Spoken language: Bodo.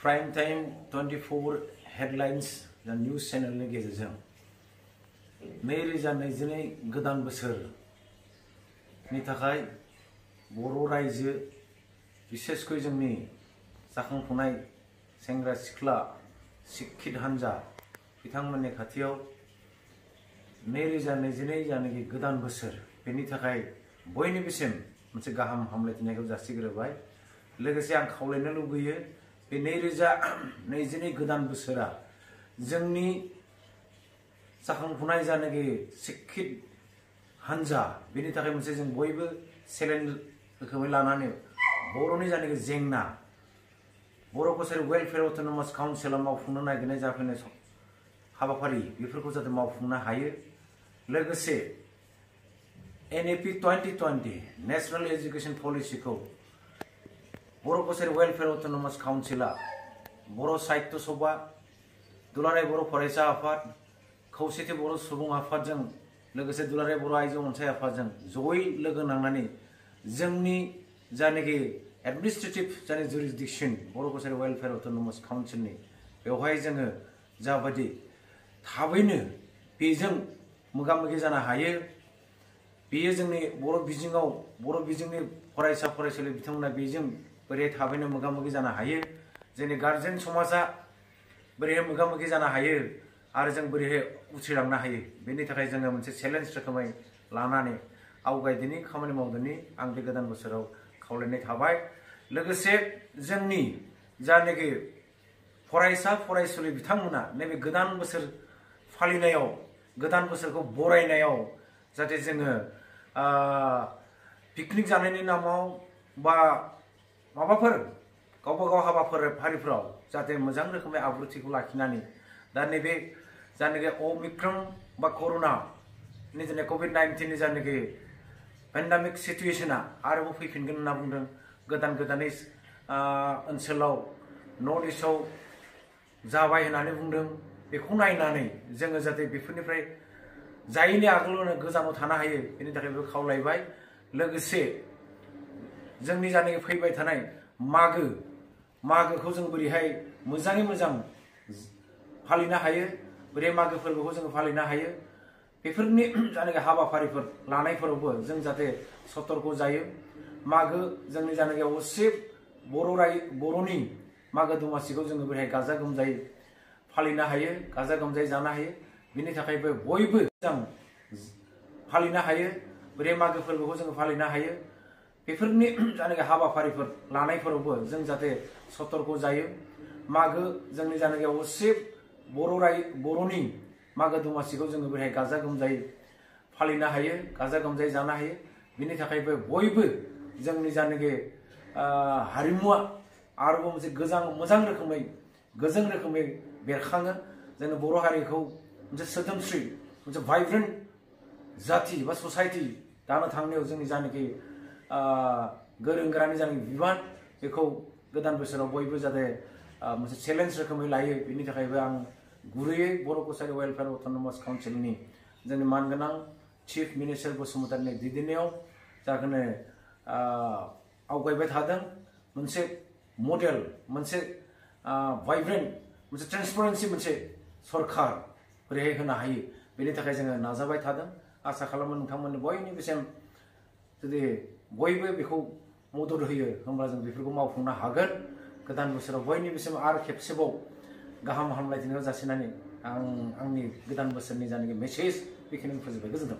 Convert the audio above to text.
प्राइम टाइम 24 हेडलाइन्स द न्यूज चैनल नि गेजेरजों 2022 गोदान बोसोरनि थाखाय बर' रायजो विशेषকৈ जोंनि जाखांफुनाय सेंग्रा सिख्ला शिक्षित हान्जा बिथांमोननि खाथियाव 2022 जानोखि गोदान बोसोर बेनि थाखाय बयनिबोसिम मोनसे गाहाम हामलायथिनायखौ जासिग्रोबाय। लोगोसे आं खावलायनो लुबैयो बे 2022 गोदान बोसोरा जोंनि जाखांफुनाय जानोखि शिक्षित हान्जा बेनि थाखाय मोनसे जों बयबो चेलेन्ज रोखोमै लानानै बर'नि जानोखि जेंना बर' कसारि वेलफेयार अट'नमास काउन्सिलआ मावफुंनो नागिरनाय जाफैनाय हाबाफारि बेफोरखौ जाहाथे मावफुंनो हायो। लोगोसे NEP 2020 नेशनल एजुकेशन पलिसिखौ बर' कसारि वेलफेयार अट'नमास काउन्सिलआ बर' साहित्य सभा दुलाराय बर' फरायसा आफाद खौसेथि बर' सुबुं आफादजों लोगोसे दुलाराय बर' आइजो अनसाय आफादजों जयै लोगो नांनानै जोंनि जानोखि एडमिनिस्ट्रेटिव जाने जुरिसडिक्सन बर' कसारि वेलफेयार अट'नमास काउन्सिलनि बेवहाय जोङो जाबायदि थाबैनो बेजों मोगा मोगि जानो हायो। बेयो जोंनि बर' बिजोंनि फरायसा फरायसुलि बिथांमोना बेजों बोरैहाय थाबैनो मोगा मोगि जानो हायो, जोंनि गार्जेन समाजा बोरैहाय मोगा मोगि जानो हायो आरो जों बोरैहाय उथ्रिलांनो हायो बेनि थाखाय जोङो मोनसे चेलेन्ज रोखोमै लानानै आवगायदिनि खामानि मावदिनि आं बे गोदान बोसोराव खावलायनाय थाबाय। लोगोसे जोंनि जानोखि फरायसा फरायसुलि बिथांमोना नैबे गोदान बोसोर फालिनायाव गोदान बोसोरखौ बरायनायाव जाहाथे जोङो पिकनिक जानायनि नामाव बा माबाफोर गावबा गाव हाबाफारिफोराव जाहाथे मोजां रोखोमै आब्रुथिखौ लाखिनानै दा नैबे जानोखि अमिक्रन बा कर'ना नि जोंनि COVID-19 नि जानोखि पेन्डेमिक सिचुएशना आरोबाव फैफिनगोन होनना बुंदों। गोदानै ओनसोलाव नर्थ इस्टआव जाबाय होननानै बुंदों। बेखौ नायनानै जोङो जाहाथे बेफोरनिफ्राय जायैनि आगोलावनो गोजानाव थानो हायो बेनि थाखायबो खावलायबाय। लोगोसे जोंनि जानोखि फैबाय थानाय मागोखौ जों बोरैहाय मोजाङै मोजां फालिनो हायो, बोरै मागो फोरबोखौ जोङो फालिनो हायो, बेफोरनि जानोखि हाबाफारिफोर लानायफोरावबो जों जाहाथे सतर्क जायो। मागो जोंनि जानोखि अबस्से बर'नि मागो दमासिखौ जोङो बोरैहाय गाजा गोमजायै फालिनो हायो, गाजा गोमजायै जानो हायो, बिनि थाखायबो बयबो मोजां फालिनो हायो, बोरै मागो फोरबोखौ जोङो फालिनो हायो, बेफोरनि जानोखि हाबाफारिफोर लानायफोरावबो जों जाहाथे सतर्क जायो। मागो जोंनि जानोखि अबस्से बर'नि मागो दमासिखौ जोङो बोरैहाय गाजा गोमजायै फालिनो हायो, गाजा गोमजायै जानो हायो, बिनि थाखायबो बयबो जोंनि जानोखि हारिमुआ आरोबाव मोनसे मोजां रोखोमै गोजों रोखोमै बेरखाङो। जोंनि बर' हारिखौ मोनसे सोदोमस्रि मोनसे भाइब्रेन्ट जाथि बा ससाइटि दानो थांनायाव जोंनि जानोखि गोरों गोरानि जानोखि बिबान बेखौ गोदान बोसोराव बयबो जाहाथे मोनसे चेलेन्ज रोखोमै लायो। बिनि थाखायबो आं गुरैयै बर' कसारि वेलफेयार अट'नमास काउन्सिलनि जोंनि मानगोनां चिफ मिनिस्टार बसुमतारीनि दैदेननायाव जाखोनो आवगायबाय थादों। मोनसे मडेल, मोनसे भाइब्रेन्ट, मोनसे ट्रेन्सपारेन्सि मोनसे सरकार बोरैहाय होनो हायो बेनि थाखाय जोङो नाजाबाय थादों। आसा खालामो नोंथांमोननि बयनिबोसिम जुदि बयबो बेखौ मदद होयो होमब्ला जों बेफोरखौ मावफुंनो हागोन। गोदान बोसोराव बयनिबोसिम आरो खेबसेबाव गाहाम हामलायथिनायाव जासिनानै आं आंनि गोदान बोसोरनि जानोखि मेसेज बेखिनिखौ फोजोबबाय। गोजोन्थों।